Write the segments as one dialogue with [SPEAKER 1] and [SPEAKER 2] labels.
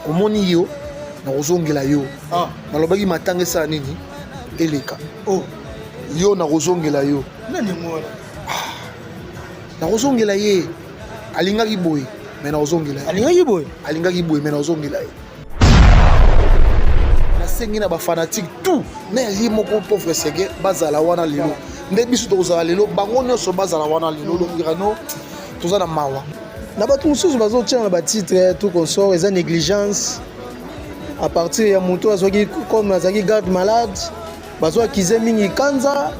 [SPEAKER 1] Omoni yo, nakozongela yo. Ah. Nalobaki matanga esala nini? Eleka.
[SPEAKER 2] Oh.
[SPEAKER 1] Yo nakozongela yo.
[SPEAKER 2] Nani yango wana?
[SPEAKER 1] Ah. Nakozongela ye. Alingaki boye, mais nakozongela ye.
[SPEAKER 2] Alingaki boye?
[SPEAKER 1] Alingaki boye, mais nakozongela ye. Nasengi na ba fanatique tout, na ye moko pauvre Seguin bazala wana lelo. Nde biso tokozala lelo, bango nyonso bazala wana lelo. Donc Irano, toza na mawa.
[SPEAKER 2] Na bato mosusu bazotia na batitre tout consort, eza négligence à partir ya moto azwaki comme azalaki garde malade, bazo akize mingi kanza,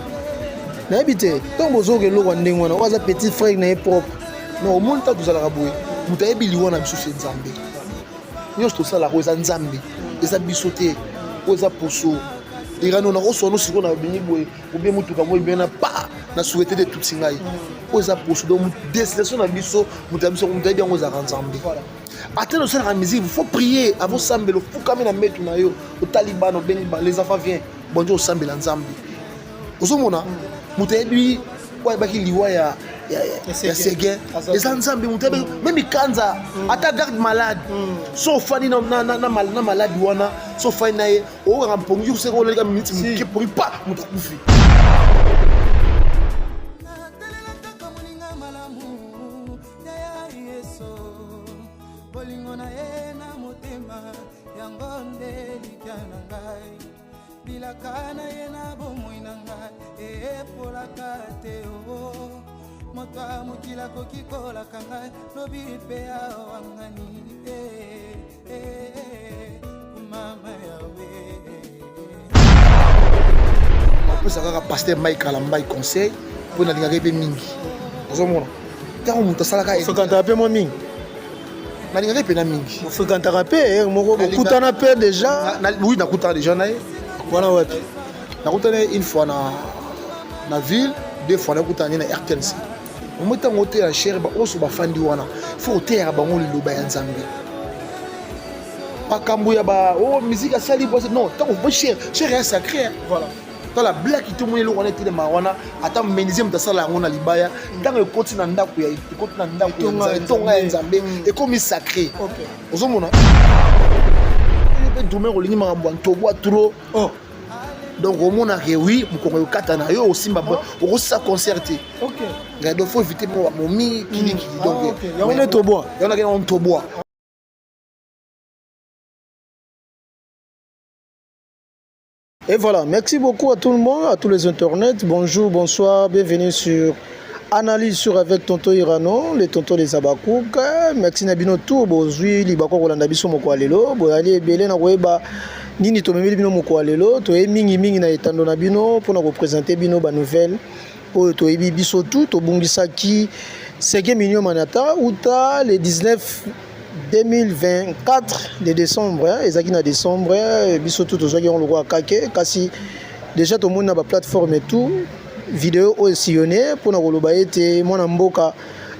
[SPEAKER 2] nayebi te ntango bozoyoka eloko ya ndenge wana, oyo aza petit frère na ye propre.
[SPEAKER 1] Non, omoni ntango tozalaka boye, moto ayebi liwa na biso se Nzambe. Nyonso tosalaka oyo eza Nzambe, eza biso te, oyo eza poso. Irano nakoswana sikoyo na bini boye, obie motuka moi bien na pa na souhaite te tutsi ngai, oyo eza poso. Donc destination na biso, moto ya biso, moto ayebi yango ezalaka Nzambe. Ata osalaka musique, faut prier avant osambela, ofukami na mbetu na yo, otali bana, obengi les enfants, viens bonjour, osambela Nzambe. Ozomona moto ayebi oyo ayebaki liwa ya Seguin eza Nzambe. Moto ayebi meme kanza, ata garde malade, so ofandi na maladi wana, so ofandi na ye, okokaka mpongi, oseka olalika miniti moke, mpongi pa moto akufi.
[SPEAKER 3] Bolingo na ye na motema, yango nde likya na ngai, bilaka na ye na bomoi na ngai epolaka te. O moto ya mokili akoki kolaka ngai lobi mpe awangani. Mama yawe.
[SPEAKER 1] Apesa kaka pasteur Mike Kalambai conseil, mpo nalingaka ye mpe mingi. Ozomona ntango moto asalaka
[SPEAKER 2] Fréquentaka mpe mwa mingi.
[SPEAKER 1] Nalingaka ye mpena mingi.
[SPEAKER 2] Fréquentaka mpe heure moko, bokutana mpe déjà?
[SPEAKER 1] Oui, nakutana déjà na ye.
[SPEAKER 2] Wana wapi?
[SPEAKER 1] Nakutana ye une fois na ville, deux fois nakutana ye na RTNC. Omoi ntango oteya chere, baoso bafandi wana, fo oteyaka bango liloba ya Nzambe. Makambo ya ba oh, musique asali non, ntango chere, chere ya sacré.
[SPEAKER 2] Voilà.
[SPEAKER 1] Tala blaki to moni eloko wana etelema wana, ata menuisier moto asala yango na libaya, ntango ekoti na ndako ya ekoti na ndako ya etonga ya Nzambe, ekomi sacré. Ozomona mpe drummer olingi makambo ya ntobwa trop.
[SPEAKER 2] Oh.
[SPEAKER 1] Donc omonaka oui, mokongo ekokata na yo, osimba okosisa concert te. Donc faut éviter momi kilikili. Donc
[SPEAKER 2] yango nde tobwa.
[SPEAKER 1] Yango nakende ntobwa.
[SPEAKER 2] Et voilà, merci beaucoup à tout le monde, à tous les internautes. Bonjour, bonsoir, bienvenue sur Analyse sur avec Tonton Irano, les tontons des Abakouk. Merci na bino tout, bozui libako kolanda biso moko lelo, bozali ebele na koyeba nini tomemeli bino moko lelo, toye mingi mingi na etando na bino mpona koprésenter bino ba nouvelle oyo toyebi biso tout tobungisaki Seguin Mignon Manata uta le 19 2024 de décembre, ezalaki na décembre, biso tout tozwaki yango lokola kake, kasi déjà tomoni na baplateforme tout video oyo esillonne mpona koloba ete mwana mboka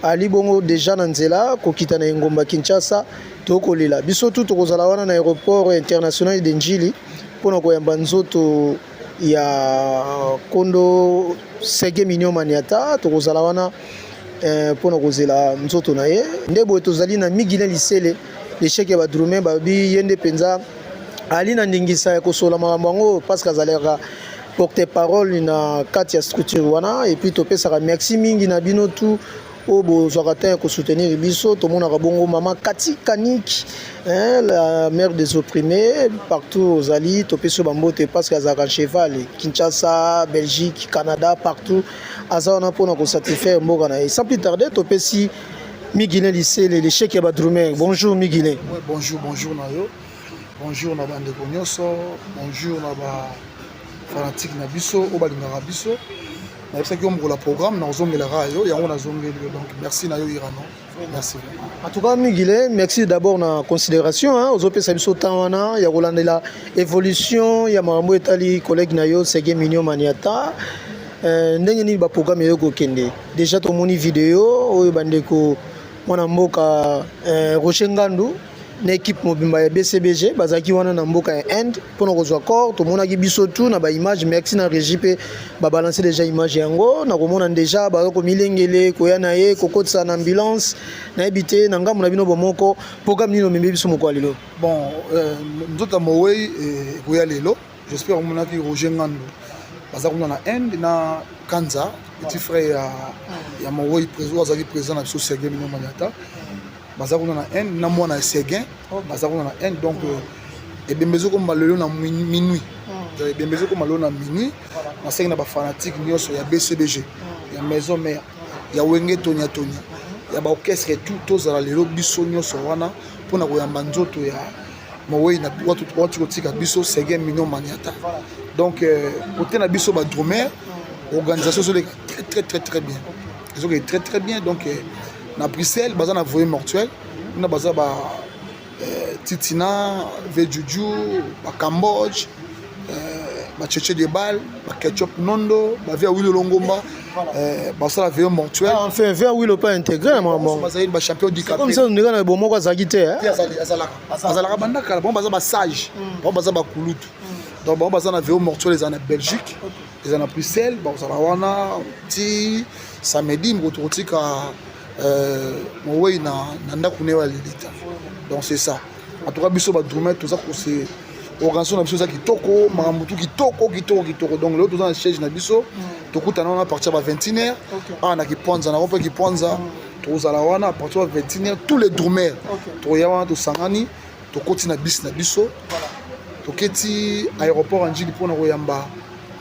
[SPEAKER 2] ali bongo déjà na nzela kokita na engomba Kinshasa. Tokolela biso tout, tokozala wana na aéroport international de Njili mpona koyamba nzoto ya kondo Seguin Mignon Maniata. Tokozala wana mpona kozela nzoto na ye. Nde boye tozali na Migilin Lisele, l'échec ya badrume, babi ye nde mpenza ali na ndingisa ya kosola makambo yango, parce que azalaka porte parole na kati ya structure wana. Et puis topesaka merci mingi na bino tout oyo bozwaka temps ya kosoutenir biso. Tomonaka bongo mama Kati Kanik, hein, la mère des opprimés, partout ozali, topesi yo bambote, parce que azalaka cheval Kinshasa, Belgique, Canada, partout aza wana mpona kosatisfaire mboka na ye. Sans plus tarder, topesi Miguilin Lisele, l'échec ya badrumer. Bonjour Miguilin.
[SPEAKER 1] Ouais, bonjour, bonjour na yo, bonjour na bandeko nyonso, bonjour na ba fanatique na biso oyo balingaka biso. Nayebisaki yo mokolo ya programme nazongelaka yo, yango nazongeli yo. Donc merci na yo Irano, merci.
[SPEAKER 2] En tout cas Miguel, merci d'abord na considération, hein, ozopesa biso temps wana ya kolandela évolution ya makambo etali collègue na yo Seguin Mignon Maniata. Ndenge nini baprogramme eyo kokende? Déjà tomoni video oyo bandeko mwana mboka Roger Ngandu. Na équipe mobimba ya BCBG bazalaki wana na mboka ya Inde mpona kozwa corps. Tomonaki biso tout na baimage. Merci na régie mpe babalance déjà image yango. Nakomona déjà baza komilengele koya na ye kokotisa na ambulance. Nayebi te, na ngambo na bino bomoko, programme nini omemi biso moko ya lelo?
[SPEAKER 1] Bon, nzoto ya mowei ekoya lelo, j'espère. Omonaki Roger Ngandu baza kuna na Inde na Kanza, petit frère ya mowei, oyo azalaki président na biso, Sergin Mino Maniata. Baza kuna na Inde na mwana ya Seguin, baza kuna na Inde. Donc ebembe ezokoma lelo na minuit. Ebembe ezokoma lelo na minuit. Nasengi na bafanatike nyonso ya BCBG, ya Maison Mère, ya Wenge Tonia Tonia, ya baorchestre tout, tozala lelo biso nyonso wana mpona koyamba nzoto ya mowei na wati kotika biso, Seguin Mignon Maniata. Donc côté na biso badrummer, organisation ezoleka très très très très bien, ezokende très très bien. Donc na Bruxelles baza na veillée mortuaire kuna, baza ba Titina Vejuju, Bacambodge, bacheche de bal, baketchup nondo, bavie ya Wilo Longomba, basala veillée mortuaire.
[SPEAKER 2] Enfin, vieux Wilo pas intégré na makambo.
[SPEAKER 1] Bazali bachampion du
[SPEAKER 2] Comme ça ndenge na bomoko azalaki te.
[SPEAKER 1] Azalaka banda kala. Bango baza basage, bango baza bakulutu. Donc bango baza na veillée mortuaire, eza na Belgique, eza na Bruxelles. Bazala wana ti samedi, moko tokotika mowei na ndako ne oyo ya lilita. Donc c'est ça. En tout cas, biso badrummer toza kose organisation na biso eza kitoko, makambo tu kitoko kitoko kitoko. Donc lelo toza na siège na biso, tokutana wana à partir ya ba 21 heures awa na Kipwanza, na mpe Kipwanza. Tokozala wana à partir ya 21 heures, tous les drummers tokoya wana, tosangani, tokoti na bus na biso, toketi aéroport ya Njili mpona koyamba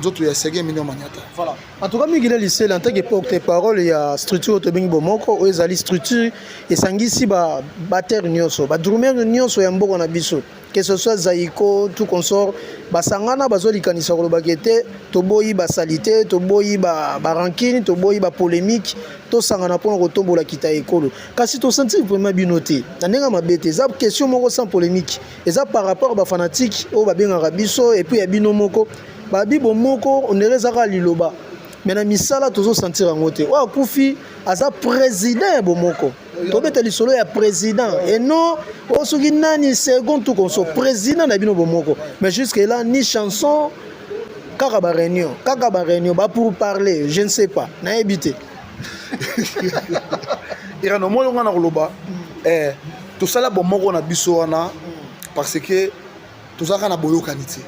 [SPEAKER 1] nzoto ya Seguin Mignon Maniata.
[SPEAKER 2] Voilà. En tout cas, Miguel Lisele, en tant que porte-parole ya structure tobengi bomoko, oyo ezali structure esangisi ba batteur nyonso, ba drummer nyonso ya mboka na biso, que ce soit Zaiko, tout consort, basangana, bazolikanisa kolobaki ete toboyi basali te, toboyi barancune, toboyi bapolémique, tosangana mpona kotombola kita ekolo. Kasi tosentir vraiment bino te na ndenge mabe te. Eza question moko sans polémique, eza par rapport bafanatike oyo babengaka biso et puis ya bino moko babi bomoko ondere ezaka liloba, mais na misala tozosentir yango te. Oyo akufi aza président ya bomoko. Tobeta lisolo ya président et non oyo soki nani second tout conso président na bino bomoko. Mais jusque là, ni chanson, kaka baréunion, kaka baréunion, ba pour parler, je ne sais pas, nayebi te.
[SPEAKER 1] Irano, omoni nga na koloba, tosala bomoko na biso wana parce que tozalaka na boyokani te.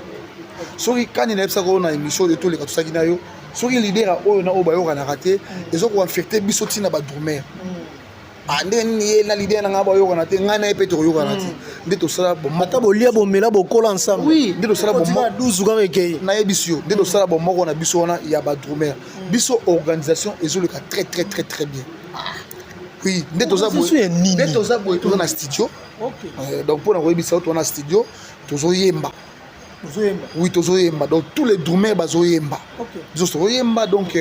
[SPEAKER 1] Soki kani nayebisaka oyo na émission oyo toleka, tosalaki na yo, soki leader oyo na oyo bayokanaka te, eza koaffecter biso ntina badrummer. Nde nini ye na leader na ngai bayokana te, ngai na ye mpe tokoyokana te. Nde tosala
[SPEAKER 2] Ata bolia, bomela, bokola ensemble.
[SPEAKER 1] Oui, nde tosala
[SPEAKER 2] bomoko 12 kaka ekei.
[SPEAKER 1] Nayebisi yo, nde tosala bomoko na biso wana ya badrummer. Biso organisation ezoleka très très très très bien, oui. Nde toza boye, nde toza boye, toza na studio. Donc mpona koyebisa yo, toza na studio, tozoyemba. Oui, tozoyemba. Donc tous les drummers bazoyemba, biso tozoyemba. Donc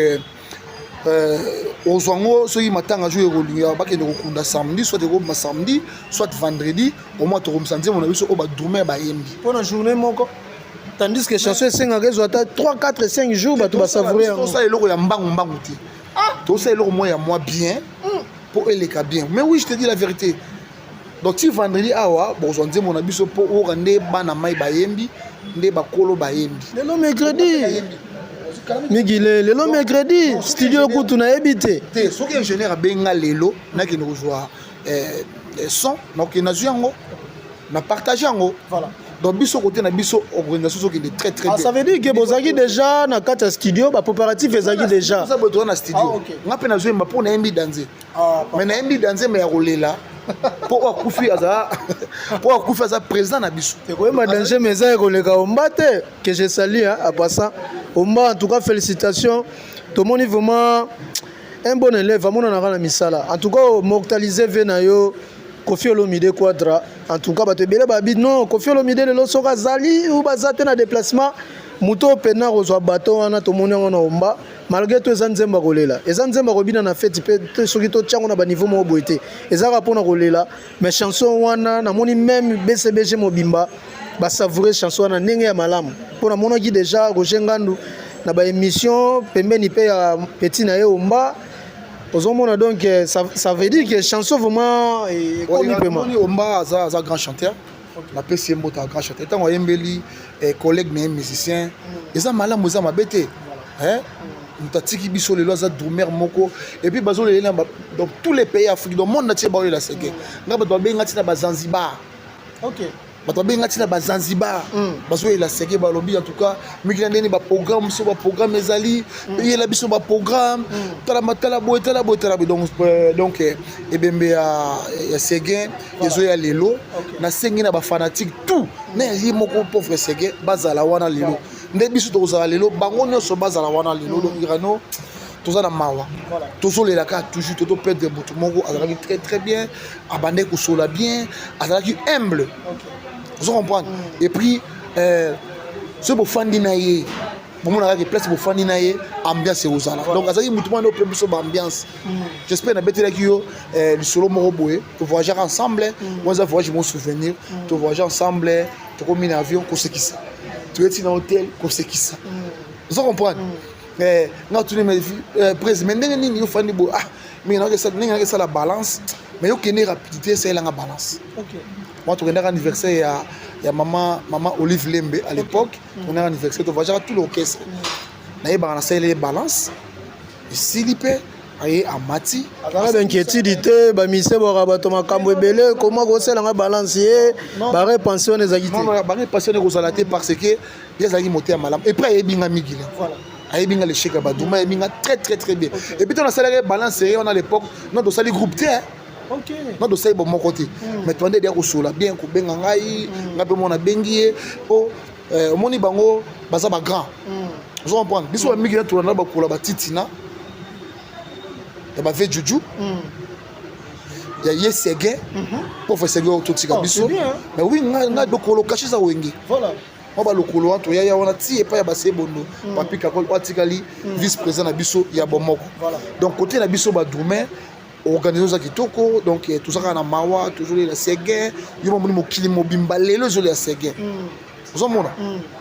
[SPEAKER 1] ozwa yango soki matanga jour ekolinga bakende kokunda samedi, soit ekobima samedi, soit vendredi. Au moins tokomisa nzembo na biso oyo badrummer bayembi.
[SPEAKER 2] Mpona journée moko, tandis que chanson esengaka ezwa ata 3 4 5 jours, bato basavoure yango.
[SPEAKER 1] Tosala eloko ya mbangu mbangu te, tosala eloko moko ya mwa bien mpo eleka bien. Mais oui, je te dis la vérité, donc ti vendredi awa bokozwa nzembo na biso mpo oyoka nde bana mai bayembi, nde bakolo bayembi.
[SPEAKER 2] Lelo mercredi, Migile, lelo mercredi, studio kutu nayebi te.
[SPEAKER 1] Te, soki ingénieur abenga lelo, nakende kozwa son, nakokende, nazwi yango, na partage yango.
[SPEAKER 2] Voilà.
[SPEAKER 1] Donc biso, côté na biso, organisation ezokende très très
[SPEAKER 2] bien. Ça veut dire que bozalaki déjà na kati ya studio, bapréparatif ezalaki déjà?
[SPEAKER 1] Toza boye, toza na studio. Nga mpe nazoyemba mpo nayembi danze, mais nayembi danze mais ya kolela mpo oyo akufi aza, mpo oyo akufi aza président na biso.
[SPEAKER 2] Ekoyemba danger, mais eza ekoleka Omba te, que je salue, hein, en passant. Omba, en tout cas félicitations. Tomoni vraiment un bon élève amonanaka na misala. En tout cas, mortaliser ve na yo Kofi Olomide Quadra. En tout cas, bato ebele babi non, Kofi Olomide lelo soki azali ou baza te na déplacement, moto oyo mpena kozwa bato wana, tomoni yango na Omba. Malgré tout, eza nzembo ya kolela, eza nzembo ya kobina na feti mpe. Soki totiango na baniveau moko boye te, ezaka mpona kolela. Mais chanson wana, namoni même BCBG mobimba basavoure chanson wana ndenge ya malamu, mpo namonaki déjà Roger Ngandu na baémission pembeni mpe ya petit na ye Omba. Ozomona, donc ça veut dire que chanson vraiment ekomi pema.
[SPEAKER 1] Omoni, Omba aza grand chanteur. Napesi ye mbote ya grand chanteur. Ntango ayembeli collègue na ye musicien, eza malamu, eza mabe te. Moto atiki biso lelo aza drummer moko. Et puis bazolela na donc tous les pays Afrique, donc monde entier baolela Seguin. Nga bato babenga ntina Bazanzibar. Bato babenga ntina Bazanzibar, bazoyela Seguin. Balobi en tout cas mingi na ndeni baprogramme so baprogramme ezali, eyela biso baprogramme, tala tala boye, tala boye, tala boye. Donc ebembe ya Seguin ezoya lelo. Nasengi na bafanatique tout na ye moko pauvre Seguin bazala wana lelo, nde biso tokozala lelo, bango nyonso bazala wana lelo. Donc Irano, toza na mawa, tozolela kaka toujours. Toperdre motu moko azalaki très très bien, abandaki kosola bien, azalaki humble, ozo comprendre. Et puis soki bofandi na ye, bomona kaka place bofandi na ye, ambiance ekozala. Donc azalaki motu mwana ope biso baambiance. J'espère nabetelaki yo lisolo moko boye. Tovoyageaka ensemble wana, eza voyage mo souvenir. Tovoyage ensemble, tokomi na avion, kosekisa, toyeti na hotel, kosekisa, ozo comprendre. Nga tuni prise, mais ndenge nini yofandi boye? Ah, mingi ndenge naki esala balance, mais yokende rapidité esalelanga balance. Moi, tokendaka anniversaire ya mama Olive Lembe à l'époque. Tokendaka anniversaire, tovoyageaka tout l'orchestre. Nayebaka nasaleli ye balance, esili mpe aye amati.
[SPEAKER 2] Azalaka bainquiétude te, bamise bwaka bato makambo ebele, koma kosalanga balance ye, barepense wana ezalaki te?
[SPEAKER 1] Barepense wana ekozala te, parce que ye azalaki motema malamu. Et puis ayebi nga migile, ayebi nga l'échec ya baduma, ayebi nga très très très bien. Et puis to nasalaki balance ye wana à l'époque, non, tosali groupe te, non, tosali bomoko te, mais tobandi edia kosola bien, kobenga ngai, ngai mpe mona abengi ye po omoni bango baza bagrand, ozo comprendre. Biso bamiki na tolanda bakola batitina ya bave juju ya ye Seguin, pauvre Seguin oyo totika biso. Mais oui, ngai lokolo kashe eza Wenge. Mwa balokolo wana toyaya wana ti epai ya Basebondo, Papi Kakol oyo atikali vice président na biso ya bomoko. Donc côté na biso badrumer organise oza kitoko. Donc toza kaka na mawa, tozolela Seguin. Yo mamoni mokili mobimba lelo ezolela Seguin, ozomona,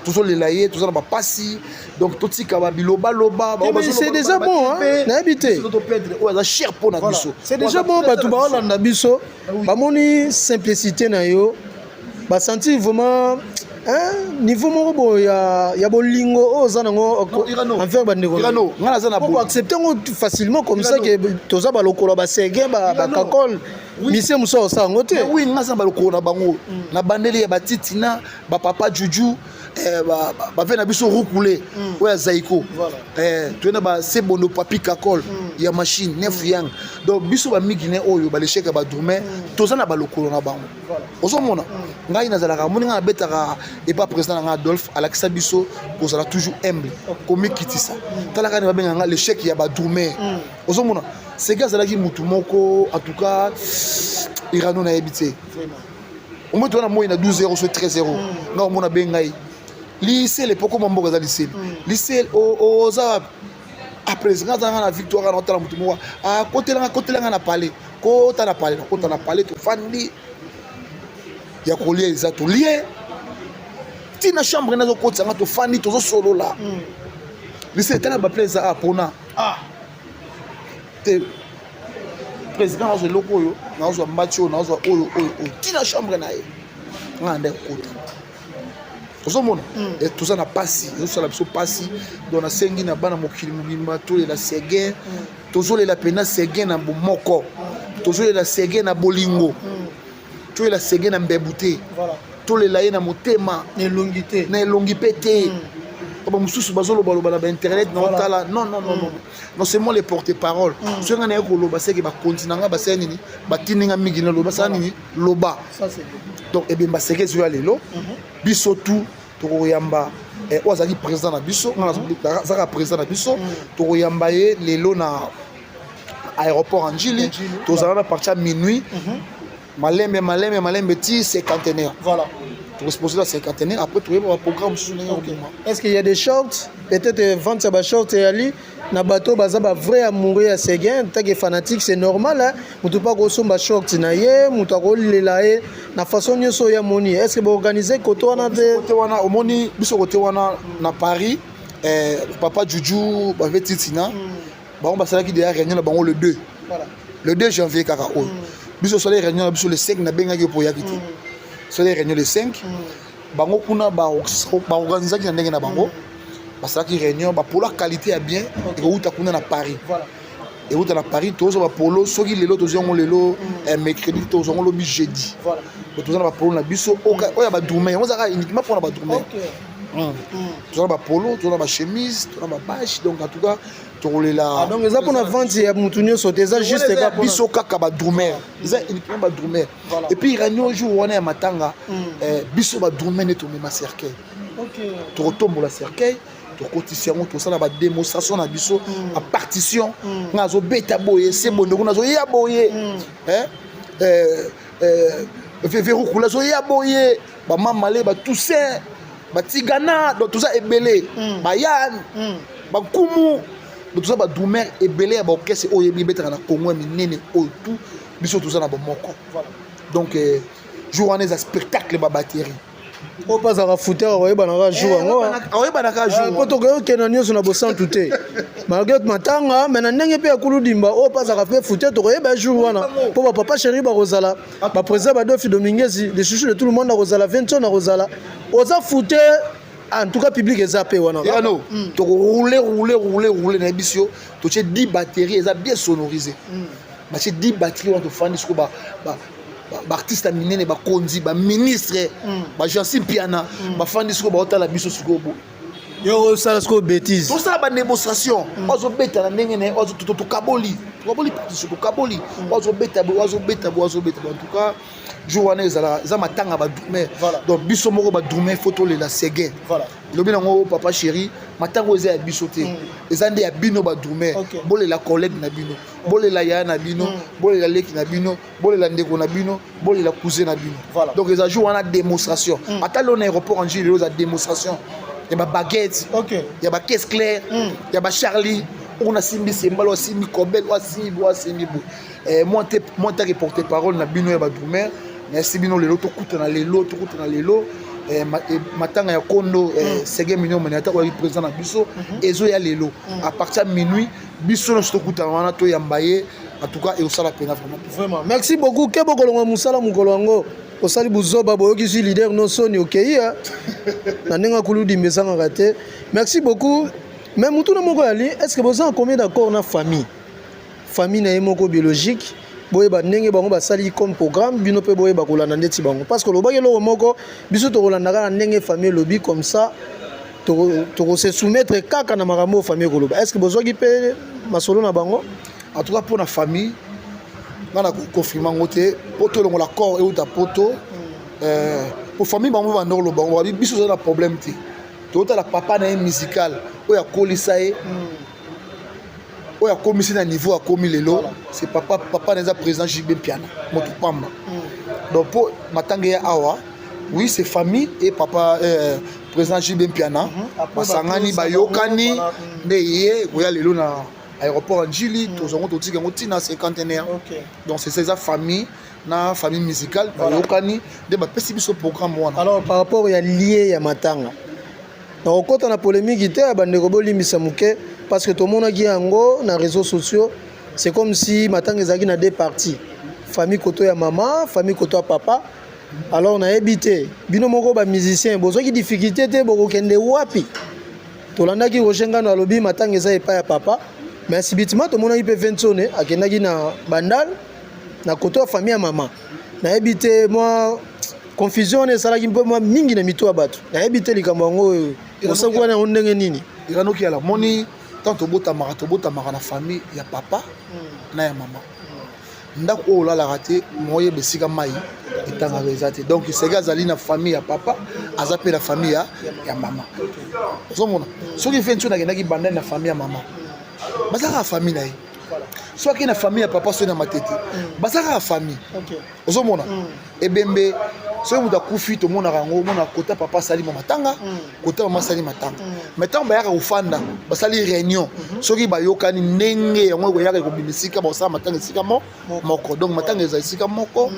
[SPEAKER 1] tozolela ye, toza na bapasi. Donc totika babilobaloba.
[SPEAKER 2] C'est déjà bon, nayebi te.
[SPEAKER 1] Oyo aza cher mpo na biso.
[SPEAKER 2] C'est déjà bon. Bato baolanda biso bamoni simplicité na yo, basentir vraiment niveau moko boye ya bolingo oyo oza nango envers bandeko.
[SPEAKER 1] Nga naza na
[SPEAKER 2] Accepte yango facilement comme ça ke toza balokolo baseguin, bakakole misie mosusu osala yango te.
[SPEAKER 1] Oui, nga aza na balokolo na bango, na bandeli ya batitina, bapapa juju, bave na biso rukule oyo ya Zaiko, toye na basebondo, Papi Kakol ya machine nef yang. Donc biso bamigine oyo balesheke ya badrumer, toza na balokolo na bango, ozomona. Ngai nazalaka, moni ngai nabetaka epa président na ngai Adolphe, alakisa biso kozala toujours humble, komikitisa. Talaka nde babenga nga l'échec ya badrumer, ozomona. Seke azalaki mutu moko, en tout cas Irano nayebi te. Omoi toza na moi na 12 0 so 13 0, ngai omona be ngai lisele po koma mboka eza lisele lisele. Oza après nga azalanga na Victoire na otala motu moko akotelanga, kotelanga na palais, kota na palais, nakota na palais, tofandi ya kolia eza, tolie ntina chambre nazokotisanga, tofandi, tozosolola. Lisele, tala baple eza a mpona te président, nazwa eloko oyo, nazwa mbati oyo, nazwa oyo oyo oyo, ntina chambre na ye nga nde kota. Ozomona, toza na pasi, ezosala biso pasi. Donc nasengi na bana mokili mobimba, tolela Seguin, tozolela mpena Seguin na bomoko, tozolela Seguin na bolingo, tolela Seguin na mbebu te, tolela ye na motema.
[SPEAKER 2] Na elongi te.
[SPEAKER 1] Na elongi mpe te. Bamosusu bazolobaloba na bainternet na otala. Non, non, non, non, non, c'est moi le porte parole. Soki ngai naye koloba, seke bakonzi na ngai basala nini? Batindi ngai mingi naloba, basala nini? Loba. Donc ebemba Seke ezoya lelo, biso tu tokoyamba oyo azalaki président na biso, ngai azalaka président na biso. Tokoyamba ye lelo na aéroport Anjili. Tozala na partir ya minuit, malembe malembe malembe ti cinquantenaire. Tokoexpose la cinquantenaire, après toyeba baprogramme mosusu ndenge kobima.
[SPEAKER 2] Est ce qu'il y a des shorts, peut-être vente ya bashort eyali na bato baza bavrai amoureux ya Seguin? Take fanatique, c'est normal, motu mpo akosomba short na ye, moto akolela ye na façon nyonso oyo amoni. Est ce que boorganize kote wana te?
[SPEAKER 1] Kote wana, omoni biso kote wana na Paris, papa Juju bave titina. Bango basalaki deja réunion na bango le 2, le 2 janvier kaka oyo. Biso osali réunion na biso le 5, nabengaki yo mpo oyaki te. Osali réunion le 5. Bango kuna baorganisaki na ndenge na bango, basalaki réunion, bapolo ya qualité ya bien ekowuta kuna na Paris. Euta na Paris, tozwa bapolo. Soki lelo tozwi yango lelo mercredi, tozwa yango lobi jeudi. Toza na bapolo na biso oyo ya badrummer. Yango ezalaka uniquement mpona badrummer. Toza na bapolo, toza na bachemise, toza na babâche. Donc en tout cas tokolela.
[SPEAKER 2] Donc eza mpona vente ya mutu nyonso te, eza juste
[SPEAKER 1] biso kaka badrummer, eza uniquement badrummer. Et puis réunion jour wana ya matanga, biso badrummer nde tomema cercueil, tokotombola cercueil, tokotisi yango, tosala badémonstration na biso, bapartition. Nga azobeta boye, se bondeko nazoya boye, verukula azoya boye, bamamale, batoussaint, batigana. Donc toza ebele, bayane, bankumu. Donc toza badrummer ebele ya baorchestre oyo oyebi ebetaka na Congo ya minene oyo tout. Biso toza na bomoko. Donc jour wana eza spectacle, babatterie.
[SPEAKER 2] Oyo mpe azalaka fouteur akoyebanaka jour yango.
[SPEAKER 1] Akoyebanaka jour.
[SPEAKER 2] Po tokoki okenda nyonso na bosantu te malgré matanga, mais na ndenge mpe ya kuludimba, oyo mpe azalaka mpe fouteur, tokoyeba jour wana mpo bapapa chéri bakozala, baprésident Badofi Dominguez, le chouchou de tout le monde akozala, Vention akozala. Oza fouteur, en tout cas public eza mpe wana.
[SPEAKER 1] Yano tokoroule, roule, roule, roule na biso yo. Totie 10 batterie, eza bien sonorisé. Batie 10 batterie wana, tofandi siko baartiste ya minene, bakonzi, baministre, bagensi Mpiana bafandi sikoyo, baotala biso sikoyo boye.
[SPEAKER 2] Yo osala sikoyo bétise.
[SPEAKER 1] Tosala badémonstration. Oyo azobeta na ndenge na ye, tokaboli, tokaboli partition, tokaboli. Oyo azobeta boye, oyo azobeta boye, azobeta boye. En tout cas jour wana ezala eza matanga badrummer. Donc biso moko badrummer, faut tolela Seguin. Elobi nango papa chéri, matanga oyo eza ya biso te, eza nde ya bino badrummer. Bolela collègue na bino, bolela yaya na bino, bolela leki na bino, bolela ndeko na bino, bolela cousin na bino. Donc eza jour wana démonstration. Ata lelo na aéroport en lelo eza démonstration ya babaguette, ya bacaisse claire, ya bacharlie oyo nasimbi sembalo, asimbi kobel, oyo asimbi boye, asimbi boye. Moi te, moi taki porte parole na bino ya badrummer, nayesi bino lelo, tokutana lelo, tokutana lelo. Matanga ya kondo Seguin Mignon Mene, ata koyaki président na biso, ezoya lelo à partir ya minuit. Biso nyonso tokutana wana, toyamba ye. En tout cas ekosala pena vraiment.
[SPEAKER 2] Vraiment, merci beaucoup. Ke bokolonga mosala mokolo yango, osali buzoba, boyokisi leader no soni, okei na ndenge akuludimba ezangaka te. Merci beaucoup. Mais mutuna moko yali: est ce que boza combien d'accord na famille, famille na ye moko biologique? Boyeba ndenge bango basali comme programme, bino mpe boyeba kolanda ndeti bango, parce que olobaki eloko moko: biso tokolanda kaka ndenge famille elobi, comme ça tokose soumettre kaka na makambo oyo famille ekoloba. Est ce que bozwaki mpe masolo na bango?
[SPEAKER 1] En tout cas mpo na famille, nga na confirme yango te po tolongola corps euta poto. Po famille bango banda koloba bango babi: biso oza na problème te, totala papa na ye musical oyo akolisa ye, oyo akomisi na niveau akomi lelo. C'est papa, papa na eza président JB Mpiana, moto pamba. Donc mpo matanga ya awa, oui, c'est famille et papa président JB Mpiana basangani, bayokani nde ye koya lelo na aéroport ya Njili. Tozwango, totika yango ntina cinquantenaire. Donc c'est ça, eza famille na famille musicale bayokani nde bapesi biso programme wana.
[SPEAKER 2] Alors par rapport ya lieu ya matanga, nakokɔta na polémique te ya bandeko, bolimbisa moke, parce que tomonaki yango na réseaux sociaux, c'est comme si matanga ezalaki na deux parties: famille koto ya mama, famille koto ya papa. Alors nayebi te, bino moko bamusicien bozwaki difficulté te? Bokokende wapi? Tolandaki Roger Ngano alobi matanga eza epai ya papa, mais subitement tomonaki mpe Vensone akendaki na Bandal na koto ya famille ya mama. Nayebi te, mwa confusion wana esalaki mpe mwa mingi na mito ya bato. Nayebi te likambo yango oyo osaki wana yango ndenge nini.
[SPEAKER 1] Iranoki ala moni, ntango tobotamaka, tobotamaka na famille ya papa na ya mama. Ndako oyo olalaka te, moyeba esika mai etangaka eza te. Donc seke azali na famille ya papa, aza mpe na famille ya mama. Ozomona, soki fe nti nakendaki Bandani na famille ya mama, baza kaka famille na ye. Soki akei na famille ya papa, soki na Matete, baza kaka famille. Ozomona ebembe, soki moto akufi, tomonaka yango, omona kota papa asali mwa matanga, kota mama asali matanga. Mais ntango bayaka kofanda, basali réunion, soki bayokani ndenge yango ekoyaka, ekobima esika bakosala matanga esika moko. Donc matanga eza esika moko,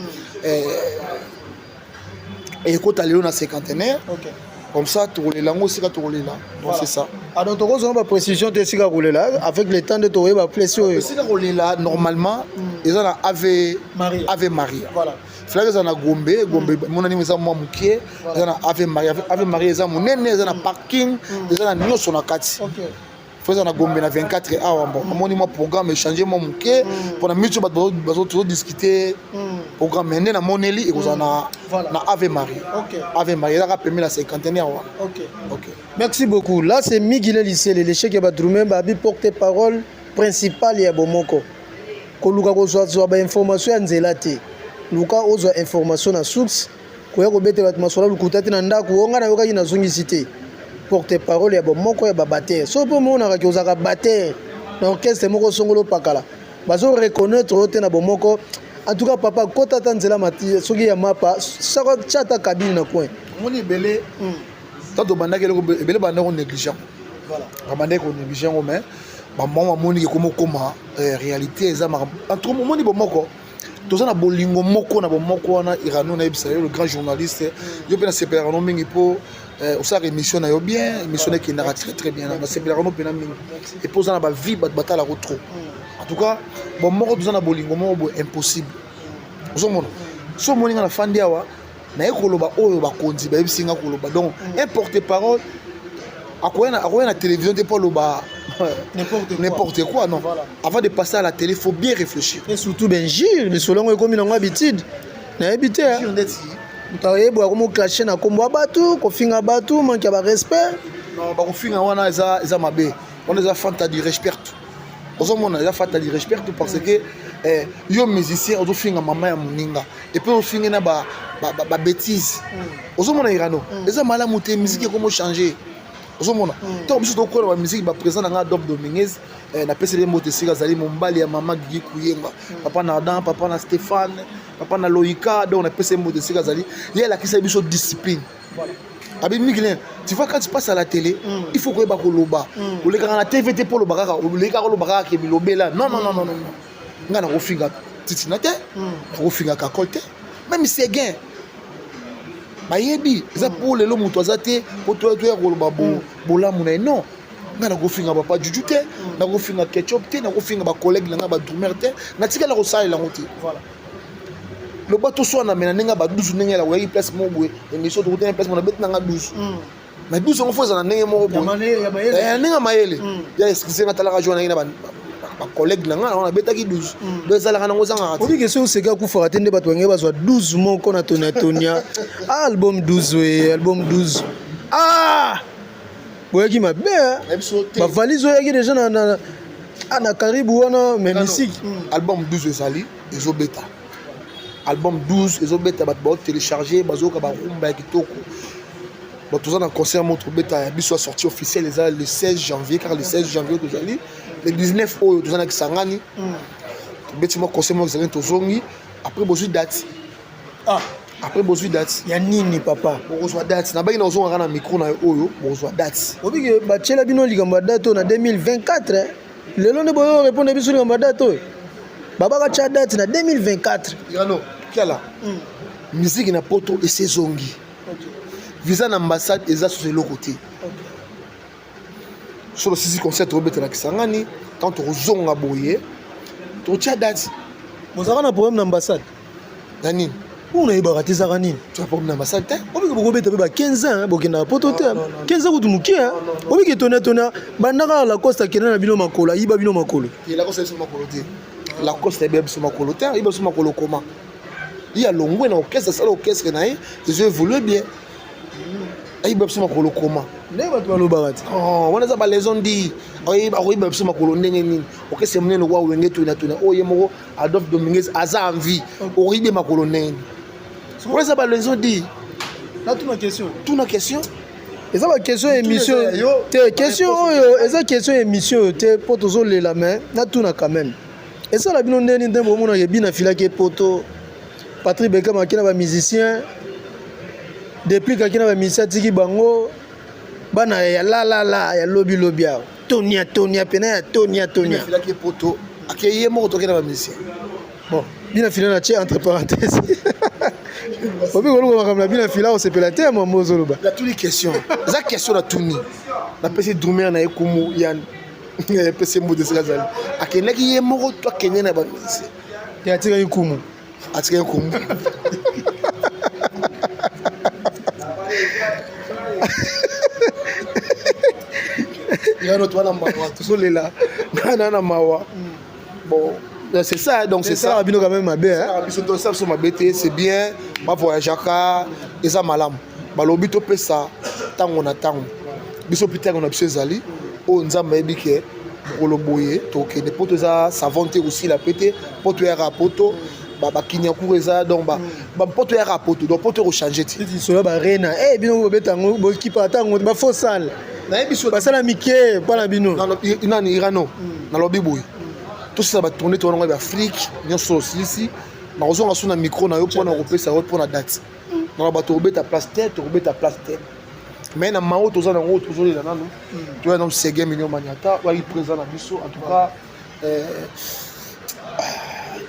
[SPEAKER 1] ekota lelo na cinquantenaire. Comme ça tokolela yango esika tokolela. Donc c'est ça.
[SPEAKER 2] Ah, donc tokozwa baprécision te esika kolela. Avec le temps nde tokoyeba place oyo.
[SPEAKER 1] Esika kolela normalement eza na Ave
[SPEAKER 2] Maria.
[SPEAKER 1] Ave Maria.
[SPEAKER 2] Voilà.
[SPEAKER 1] Flak eza na Gombe. Gombe monani eza mwa moke. Eza na Ave Maria. Ave Maria eza monene, eza na parking, eza na nyonso na kati. Fo eza na Gombe na 24 awa. Bon, amoni mwa programme échange mwa moke mpona miso bato tozodiscute programme, mais nde namoneli ekozala na na Ave Maria. Ave Maria ezaka pembe na cinquantenaire wana. Ok.
[SPEAKER 2] Merci beaucoup. Là, c'est Miguel Lycée, l'échec ya badrume babi, porte-parole principal ya Bomoko. Koluka kozwa ba information ya nzela te. Luka ozwa information na source. Koya kobetela bato masolo lokuta te na ndako. Oyo ngai nayokaki, nazongisi te. Porte-parole ya Bomoko ya babatteur. So mpo omonaka ke ozalaka batteur na orchestre moko songolo pakala, bazo reconnaître oyo te na Bomoko. En tout cas, papa, kota ata nzela mati soki ya mapa sako, tia ata cabine na coin.
[SPEAKER 1] Omoni ebele, tant tobandaki eloko ebele, bandaki konéglige yango. Babandaki konéglige yango, mais bamama bamoni ke komo okoma réalité eza makambo. En tout cas, omoni Bomoko, toza na bolingo moko na Bomoko wana. Irano, nayebisa yo, le grand journaliste, yo mpe nasepelaka no mingi mpo osalaka émission na yo bien, émission na ekendaka très très bien. Nasepelaka no mpena mingi et puis oza na bavie, bato batalako trop. En tout cas, Bomoko toza na bolingo moko boye impossible. Ozomona, so omoni nga nafandi awa, naye koloba oyo bakonzi bayebisi nga koloba. Donc un porte parole akoya na télévision te mpo aloba
[SPEAKER 2] n'importe quoi.
[SPEAKER 1] N'importe quoi, non. Avant de passer à la télé, faut bien réfléchir.
[SPEAKER 2] Et surtout bainjure, lisolo yango ekomi nango habitude, nayebi te.
[SPEAKER 1] Injure ndeti?
[SPEAKER 2] Moto ayeboya komoclashe na nkombo ya bato, kofinga bato, manque ya barespect.
[SPEAKER 1] Non, bakofinga wana eza mabe, wana eza falta du respect. Ozomona, eza falta du respect parce que yo musicien ozofinga mama ya moninga et puis ofingi na babêtise. Ozomona, Irano, eza malamu te. Musique ekomo changer. Ozomona, ntango biso tokola bamusike, baprésident na nga Adolphe Dominguez, napeseli ye mbote esika azali, mobali ya mama Gigi Kuyenga, papa na Adam, papa na Stéphane, papa na Loïka. Donc napesi ye mbote esika azali. Ye alakisa biso discipline. Abi Mikilin, tu vois, quand tu passes à la télé, il faut koyeba koloba. Olekaka na TV te mpo oloba kaka, olekaka oloba kaka ke bilobela. Non, non, non, non, non, ngai nakofinga Titina te, nakofinga Kakol te, même Seguin bayebi eza mpo lelo moto aza te mpo toya koloba bolamu na ye. Non, ngai nakofinga papa Juju te, nakofinga Ketchup te, nakofinga bacollègue na ngai badrummer te, natikala kosalela yango te. Loba toswana me na ndenge ya badusu, ndenge ya oyaki place moko boye, émission tokutani place moko, nabeti nanga 12, mais 12 yango fo ezala na ndenge moko boye, na ndenge ya mayele ya excuse. Nga talaka jour nangi na bacollègue na nga nango, nabetaki 12. Donc ezalaka nango, ezangaka te.
[SPEAKER 2] Obiki soki oseki akufaka te nde bato bange bazwa 12 moko na Tonia Tonia. Ah, album 12 oye, album 12. Ah, boyaki mabe.
[SPEAKER 1] Na biso te.
[SPEAKER 2] Bavalise oyaki déjà na karibu wana, mais misiki.
[SPEAKER 1] Album 12 ezali, ezobeta. Album 12 ezobeta, bato baotélécharge, bazoyoka barumba ya kitoko. Bato toza na concert moko tobeta ya biso ya sortie officielle, eza le 16 janvier. Kaka le 16 janvier tozali, le 19 oyo toza na Kisangani, tobeti mwa concert moko Kisangani, tozongi. Après bozwi date.
[SPEAKER 2] Ah.
[SPEAKER 1] Après bozwi date.
[SPEAKER 2] Ya nini, papa?
[SPEAKER 1] Bokozwa date, nabangi na ozongaka na micro na yo oyo, bokozwa date.
[SPEAKER 2] Obiki batiela bino likambo ya date oyo na 2024, eh? Lelo nde boyo répondre biso likambo ya date oyo babaka tia date na 2024.
[SPEAKER 1] Yano kiala, musique na Poto esi ezongi. Visa na ambassade eza susu eloko te. So tosisi concert tobeta na Kisangani, tant tokozonga boye totia date.
[SPEAKER 2] Bozalaka na problème na ambassade?
[SPEAKER 1] Na nini?
[SPEAKER 2] Mpo nayebaka te ezaka nini.
[SPEAKER 1] Tia problème na ambassade te.
[SPEAKER 2] Obiki bokobeta mpe ba 15 ans, bokendaka Poto te.
[SPEAKER 1] Non, non, non.
[SPEAKER 2] 15 ans kutu moke. Obiki Tonia Tonia bandaka, Lacoste akenda na bino makolo, ayiba bino makolo.
[SPEAKER 1] Te, Lacoste ayebi biso makolo te. Lacoste ayebi biso makolo te. Ayebi biso makolo koma? Ye alongwe na orchestre, asala orchestre na ye, ezo évolue bien. Ayiba biso makolo koma?
[SPEAKER 2] Nde bato balobaka te.
[SPEAKER 1] Oh, wana eza balaison di. Akoyiba biso makolo ndenge nini? Orchestre monene kwa Wenge Tuna Tuna, oyo ye moko Adolphe Dominguez aza en vie, okoyiba makolo ndenge nini? Wana eza balaison di.
[SPEAKER 2] Natuna question.
[SPEAKER 1] Tuna question.
[SPEAKER 2] Eza baquestion ya émission
[SPEAKER 1] eza ya yo,
[SPEAKER 2] te. Question oyo eza question ya émission oyo te mpo tozolela, mais natuna quand même. Esala bino ndeni nde bomonaka ebina filaki epoto Patrick Bekam aki na bamusicien, depuis kaki na bamusicien atiki bango bana ya lalala ya lobilobi awa, Tonia Tonia pena ya Tonia Tonia.
[SPEAKER 1] Filaki epoto, ake ye moko, toke na bamusicien.
[SPEAKER 2] Bon, bina fila na tie entre parenthèse. Obi koluka makambo na bino ya fila osepela te mambo ozoloba.
[SPEAKER 1] Natuni question. Eza question natuni. Napesi drummer na ye kumu yan. Epesi mbote esika azali. Akendaki ye moko to akende na ba musicien.
[SPEAKER 2] Te atikaki kumu.
[SPEAKER 1] Atikaki kumu. Yano toza na mawa tozolela nana na mawa bon c'est ça donc c'est ça
[SPEAKER 2] bino quand même mabe hein
[SPEAKER 1] biso to ça biso mabe te c'est bien ba voyageaka eza malamu balobi topesa ntango na ntango biso mpe ntango na biso ezali oyo nzambe ayebi ke mokolo boye tokende poto eza savon te kosila mpe te poto eyaka poto bakinyakour eza donc bampoto eyaka poto donc poto ekochange te
[SPEAKER 2] lisolo barena e eh, bino bobeta yango bokipa ata yango bafaux sale
[SPEAKER 1] nayebi so
[SPEAKER 2] basala mike mpo na bino
[SPEAKER 1] nani irano nalobi boye tosala batourne to wanango ya afrique nyonso osilisi nakozonga so na micro na yo mpo na kopesa yo mpo na date naloba tokobeta place te tokobeta place te mais na mao toza nango tozolela nanu toya nanu sege million maniata waki présent na biso en tout cas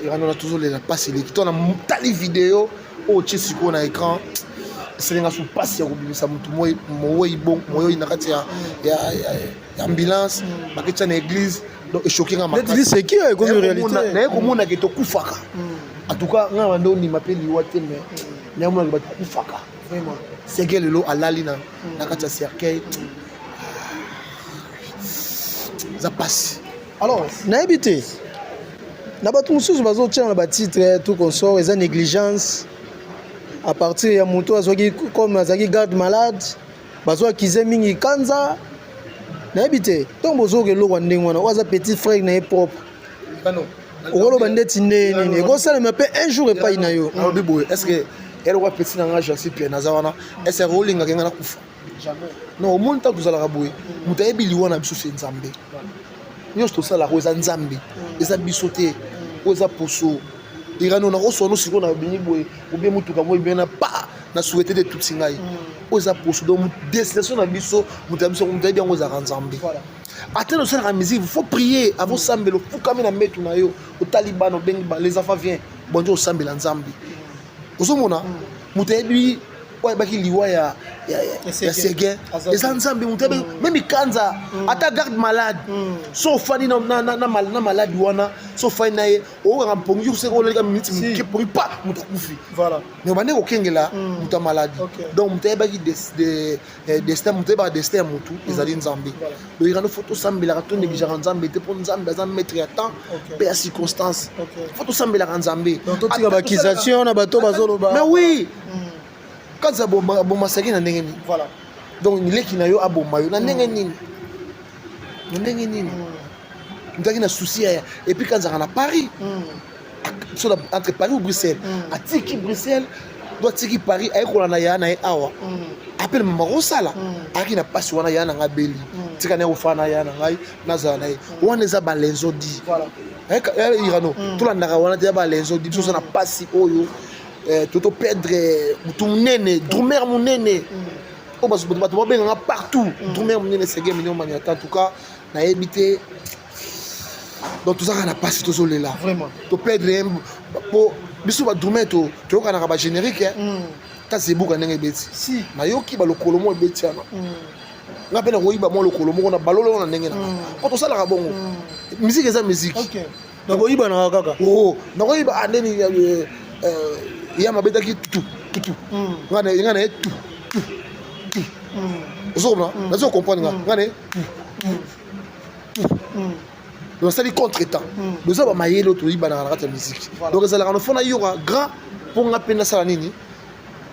[SPEAKER 1] irano na tozolela mpasi eleki to na tali video oyo otie sikoyo na écran esalinga so mpasi ya kobimisa motu mowei moyoi na kati ya ambulance baketya na église donc echoke nga makasinaye komona ke tokufaka en tout cas ngai bande ondima mpe liwa te mais naye komonake bato kufaka seke lelo alali na kati ya cercueil eza mpasi.
[SPEAKER 2] Alors nayebi te na bato mosusu bazotia na batitre tout consort eza négligence à partir ya moto azwaki comme azalaki garde malade bazo akize mingi kanza. Nayebi te ntongo bozoyoka eloko ya ndenge wana, oyo aza petit frère na ye propre, okoloba ndeti nde nini ekosalema mpe un jour epai na yo?
[SPEAKER 1] Nalobi boye, est ce que eloko ya petit na nga Jansi Pierre naza wana, est ce que olingaka nga nakufa? Non, omoni ntango tozalaka boye, moto ayebi liwa na biso se Nzambe. Nyonso tosalaka oyo eza Nzambe, eza biso te. Oyo eza poso irano nakoswana sikoyo na bini boye obie motuka moi bien na pa na souhaite te tutsi ngai. Oyo eza poso, donc destination na biso, moto ya biso, moto ayebi yango ezalaka Nzambe. Ata nosalaka musique, faut prier avant osambela. Ofukami na mbetu na yo, otali bana, obengi les enfants, vient bonjour, osambela Nzambe. Ozomona moto ayebi oyo ayebaki liwa ya Seguin eza Nzambe. Moto ayebi même kanza ata garde malade so ofandi na maladi wana, so ofandi na ye, okokanga mpongi seke olalika miniti moke, mpongi pa, moto akufi. Mais obande kokengela moto ya maladi. Donc moto ayebaki destin, moto ayebaka destin ya motu ezali Nzambe. Donc irano faut tosambelaka, tonégligeaka Nzambe te, mpo Nzambe aza maître ya temps mpe ya circonstance. Faut tosambelaka Nzambe.
[SPEAKER 2] Totika baaccusation na bato bazoloba.
[SPEAKER 1] Mais oui, kanza abomasaki na ndenge nini? Donc leki na yo aboma yo na ndenge nini? Na ndenge nini? Moto aki na souci ya et puis kanzaka na Paris, so entre Paris ou Bruxelles, atiki Bruxelles do atiki Paris, ayekola na ya na ye awa apele mama kosala. Ayaki na mpasi wana ya na ngai beli tika na ye kofana na ya na ngai nazala na ye wana eza balenzo di irano tolandaka wana te ya balenzo di. Biso oza na mpasi oyo to toperdre motu monene, drummer monene oyo bato babenganga partout, drummer monene Sege Mignon Maniata. En tout cas nayebi te, donc tozalaka na mpasi, tozolela toperdre ye, po biso badrummer toyokanaka bagénérique. Kasi ebuka ndenge ebeti, nayoki balokolo moko ebeti wana, nga mpe nakoyiba mwa lokolo moko na balolo wana ndenge na nga, mpo tosalaka bongo. Musique eza musique.
[SPEAKER 2] Nakoyibanaka kaka.
[SPEAKER 1] Oh, nakoyiba andeni ya mabetaki tu tu tu, nga na ye tu tu tu, ozokoma nazo comprendre nga, nga na ye tu tu tu, nasali contre temps. Toza bamayele oyo toyibanaka na kati ya musique. Donc ezalaka no fo nayoka grand mpo nga mpe nasala nini,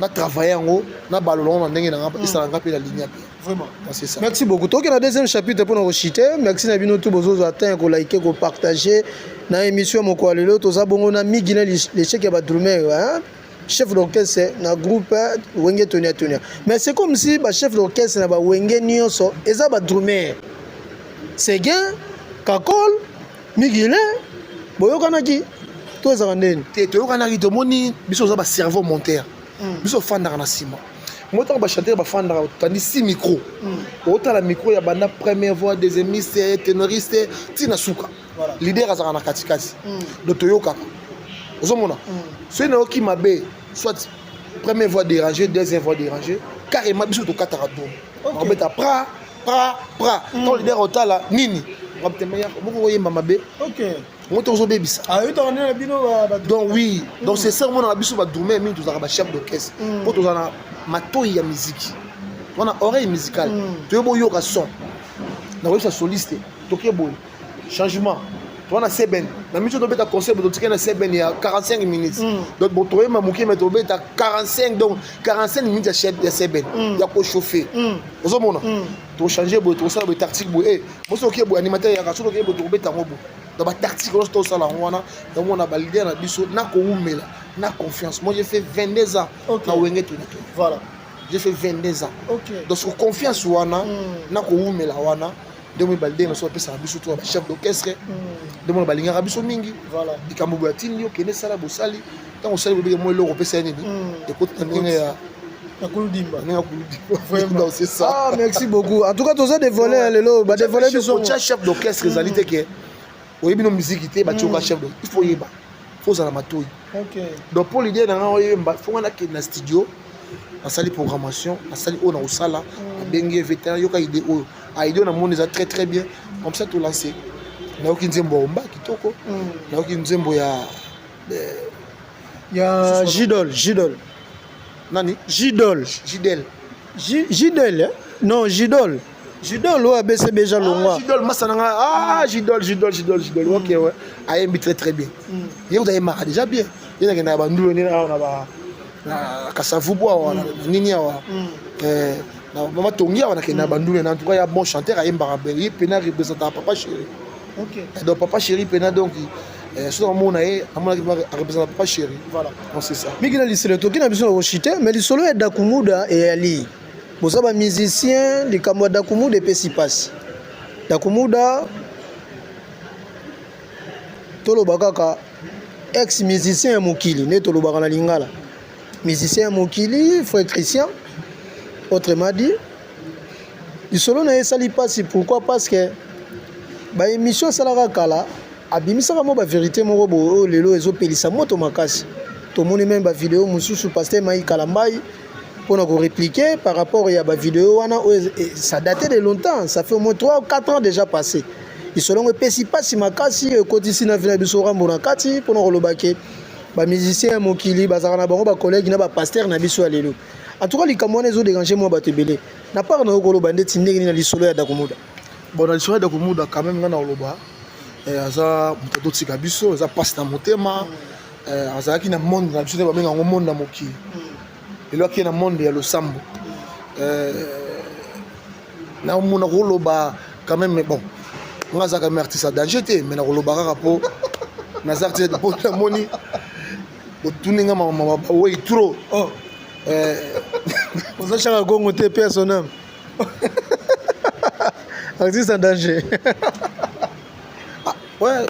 [SPEAKER 1] na travaille yango na balolo yango na ndenge na nga, esala nga mpe na ligne mpe.
[SPEAKER 2] Vraiment.
[SPEAKER 1] C'est ça.
[SPEAKER 2] Merci beaucoup. Toke na deuxième chapitre mpona kochite. Merci na bino tu bozozwa temps ya kolike, kopartage na émission moko ya lelo. Toza bongo na Migina, l'échec ya badrummer, hein? Chef d'orchestre na groupe Wenge Tonia Tonia. Mais c'est comme si bachef d'orchestre na bawenge nyonso eza badrummer. Seguin, Kakol, Migile, boyokanaki to ezaka ndeni?
[SPEAKER 1] Te, toyokanaki. Tomoni biso oza bacerveau monteur, biso ofandaka na nsima mo ntango bachanteur bafandaka, otandi si micro, otala micro ya banda première voix, deuxièmiste, ténoriste, ntina suka, leader azalaka na katikati. Donc toyokaka, ozomona soki nayoki mabe soit Première voix déranger, deuxième voix déranger, carrément biso tokataka drum. Obeta pra pra pra. Ntango leader otala nini, moko koyemba mabe, ngo tozobebisa. Donc oui, donc c'est ça. Omonaka biso badrummer mingi tozalaka bachef d'orchestre, mpo tozala na matoi ya musique wana, oreille musicale. Toyebi oyoka son, nakoyebisa soliste toke boye, changement. Toza na seben na miso, tobeta concert, totikali na seben ya 45 minutes. Donc bon, toyemba moke, mais tobeta 45, donc 45 minutes ya chef ya seben ya kochauffe. Ozomona, tochange boye, tokosala boye, tactique boye, moso okie boye, animateur yaka soki okie boye, tokobeta yango boye. Donc batactique nyonso tosala yango wana. Yango baleader na biso na kowumela na confiance. Moi, j'ai fait 22 ans na Wenge Tony. J'ai fait 22 ans. Donc so confiance wana na kowumela wana, nde moi baleader na biso bapesaka biso to bachef d'orchestre, nde mona balingaka biso mingi. Likambo boye atindi, okende sala, bosali. Ntango osali, bobeke mo eloko opesa ye nini, ekoti na ndenge ya
[SPEAKER 2] Kuludimba.
[SPEAKER 1] Ndenge ya Kuludimba. Donc c'est ça.
[SPEAKER 2] Ah, merci beaucoup. En tout cas, toza dévoilé lelo, badévoilé biso.
[SPEAKER 1] Otya chef d'orchestre ezali te ke oyebi no musique te, batioka chef d'orchestre. Il faut oyeba, faut ozala matoi. Donc mpo l'idée na nga oyemba, faut nga nakende na studio, nasali programmation, nasali oyo na kosala, nabengi ye vétéran, yoka idée oyo. Ah, idée oyo namoni eza très très bien. Comme ça tolance. Nayoki nzembo ya Omba kitoko, nayoki nzembo ya
[SPEAKER 2] Ya Jidol, Jidol.
[SPEAKER 1] Nani?
[SPEAKER 2] Jidol.
[SPEAKER 1] Jidel.
[SPEAKER 2] Jidel, eh? Non, Jidol, Jidol oyo abcbg longwa.
[SPEAKER 1] Ah, Jidol masa na nga. Ah, Jidol, Jidol, Jidol, Jidol, ok, ouais, ayembi très très bien. Ye kuta ayembaka déjà bien. Ye nakenda na bandulu nini awa, na ba na Kasavubu awa, na nini awa, na mama Tongi awa, nakenda na bandulu. Na en tout cas ya bon chanteur, ayembaka bien. Ye pena représentaka Papa Chéri. Donc Papa Chéri pena, donc soki namona ye, namonaki areprésenta Papa Chéri. Donc c'est ça.
[SPEAKER 2] Mingi na lisolo toki na biso na koshite, mais lisolo ya Dakumuda eyali boza bamusicien. Likambo ya Dakumuda epesi mpasi. Dakumuda, toloba kaka ex musicien ya mokili, nde tolobaka na lingala musicien ya mokili, frère Christian autrement dit. Lisolo na ye esali mpasi. Pourquoi? Parce que baémission asalaka kala, abimisaka mwa bavérité moko boye oyo lelo ezopelisa moto makasi. Tomoni même bavideo mosusu, pasteur Mai Kalambai mpona korépliquer par rapport ya bavideo wana oyo ça date de longtemps, ça fait au moins 3 ou 4 ans déjà passé. Lisolo yango epesi mpasi makasi, ekotisi na vi na biso Rambo na kati mpona koloba ke bamusicien ya mokili bazalaka na bango bacollègue na bapasteur na biso ya lelo. En tout cas, likambo wana ezodérange mwa bato ebele. Na part na yo, koloba ndeti ndenge nini na lisolo ya Dakumuda?
[SPEAKER 1] Bon, na lisolo ya Dakumuda, quand même nga na koloba, aza moto atotika biso, eza mpasi na motema. Azalaki na monde na biso te, babenga yango monde na mokili. Lelo akie na monde ya losambo. Namona koloba quand même, bon, nga aza quand même artiste ya danger te, mais nakoloba kaka mpo naza artiste, mpo namoni otuni nga bawei trop.
[SPEAKER 2] Oh. Oza Chaka Kongo te, paix à son âme, artiste en danger.
[SPEAKER 1] Ah, ouais,